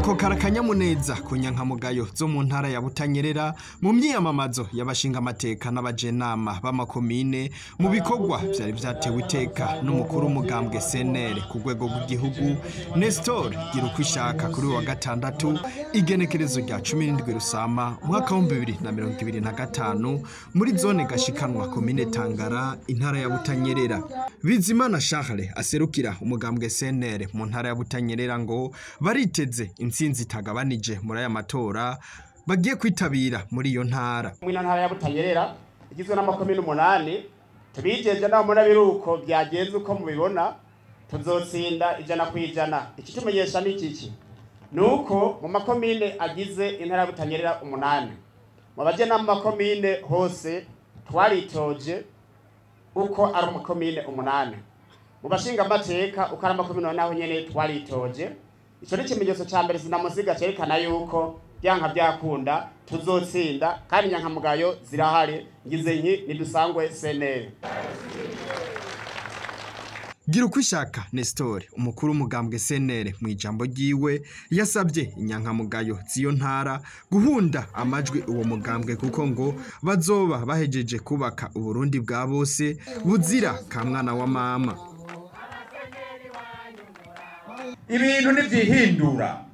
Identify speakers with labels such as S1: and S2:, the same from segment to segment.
S1: Ako karakanyamuneza ku nyankamugayo zo mu ntara ya Butanyerera mu myiyamamazo y'abashinga amateka n'abajenama b'amakomine mu bikorwa vyari vyatewe iteka n'umukuru w'umugambwe CNL ku rwego rw'igihugu Nestor Girukwishaka kuri wa gatandatu igenekerezo rya 17 Rusama umwaka wa 2025 muri zone Gashikanwa komine Tangara intara ya Butanyerera. Bizimana Charles aserukira umugambwe CNL mu ntara ya Butanyerera ngo bariteze intsinzi itagabanije muri aya matora bagiye kwitabira muri iyo ntara.
S2: Muri ntara ya Butanyerera igizwe n'amakomine 8 tubijeje naho muri biruko byagenze uko mubibona tuzotsinda 100%. Iki tumenyesha ni iki? Nuko mu makomine agize intara ya Butanyerera 8 mu baje n'amakomine hose twaritoje uko ari amakomine 8 mu bashinga amateka uko ari amakomine naho nyene twaritoje. Ico ni ikimenyetso ca mbere sinamusiga cerekana yuko byanka byakunda tuzotsinda kandi nyankamugayo zirahari ngize nki nidusangwe CNL.
S1: Girukwishaka Nestor umukuru w'umugambwe CNL mu ijambo ryiwe yasabye inyankamugayo z'iyo ntara guhunda amajwi uwo mugambwe kuko ngo bazoba bahejeje kubaka Uburundi bwa bose buzira ka mwana wa mama.
S3: Ibintu ntivyihindura,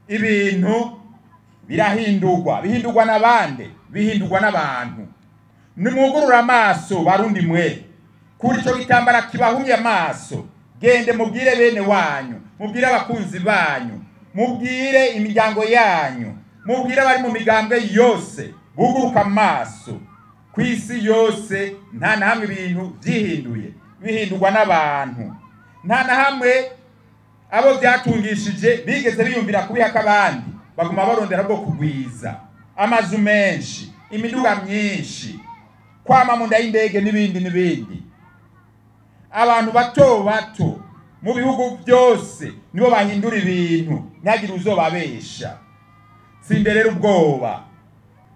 S3: ibintu birahindurwa, bihindurwa n'abande, bihindurwa n'abantu. Nimwugurura amaso Barundi mwe, kuri ico gitambara kibahumye amaso, gende mubwire bene wanyu, mubwire abakunzi banyu, mubwire imiryango yanyu, mubwire abari mu migambwe yose, buguruka amaso. Kw'isi yose nta na hamwe ibintu vyihinduye, bihindurwa n'abantu. Nta na hamwe abo byatungishije bigeze biyumvira kubihaka abandi, baguma barondera bwo kugwiza amazu menshi, imiduga myinshi, kwama mu nda y'indege n'ibindi n'ibindi. Abantu bato bato mu bihugu byose nibo bahindura ibintu, ntihagire uzobabesha. Sinderera ubwoba,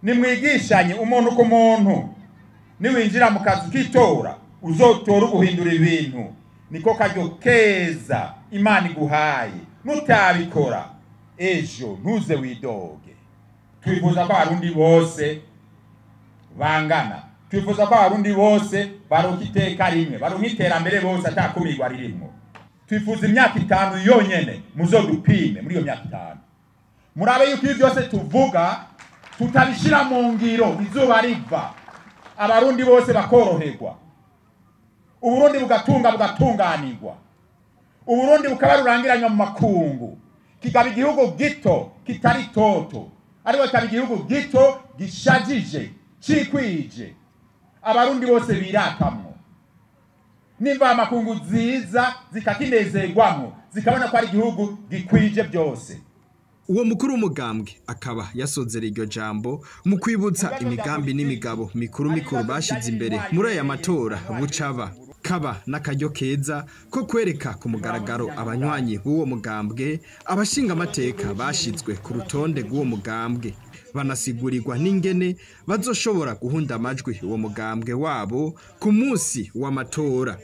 S3: nimwigishanye umuntu ku muntu. Niwinjira mu kazu k'itora uzotora uguhindura ibintu, niko karyo keza Imana iguhaye. Nutabikora ejo ntuze widoge. Twifuza ko Abarundi bose bangana, twifuza ko Abarundi bose baronka iteka rimwe, baronka iterambere bose atakumirwa ririmwo. Twifuza imyaka 5 yonyene muzodupime muri iyo myaka 5, murabe yuko ivyo byose tuvuga tutabishira mu ngiro, izuba riva Abarundi bose bakoroherwa, Uburundi bugatunga bugatunganirwa, Uburundi bukaba rurangiranywa mu makungu, kikaba igihugu gito kitari toto, ariko kikaba igihugu gito gishajije cikwije, Abarundi bose birakamwo, nimba amakungu ziza zikakinezerwamwo, zikabona ko ari igihugu gikwije byose.
S1: Uwo mukuru w'umugambwe akaba yasozera iryo jambo mu kwibutsa imigambi n'imigabo mikuru mikuru bashize imbere muri aya matora bucaba kaba n'akaryo keza ko kwereka ku mugaragaro abanywanyi b'uwo mugambwe abashinga amateka bashizwe ku rutonde rw'uwo mugambwe, banasigurirwa n'ingene bazoshobora guhunda amajwi uwo mugambwe wabo ku munsi w'amatora.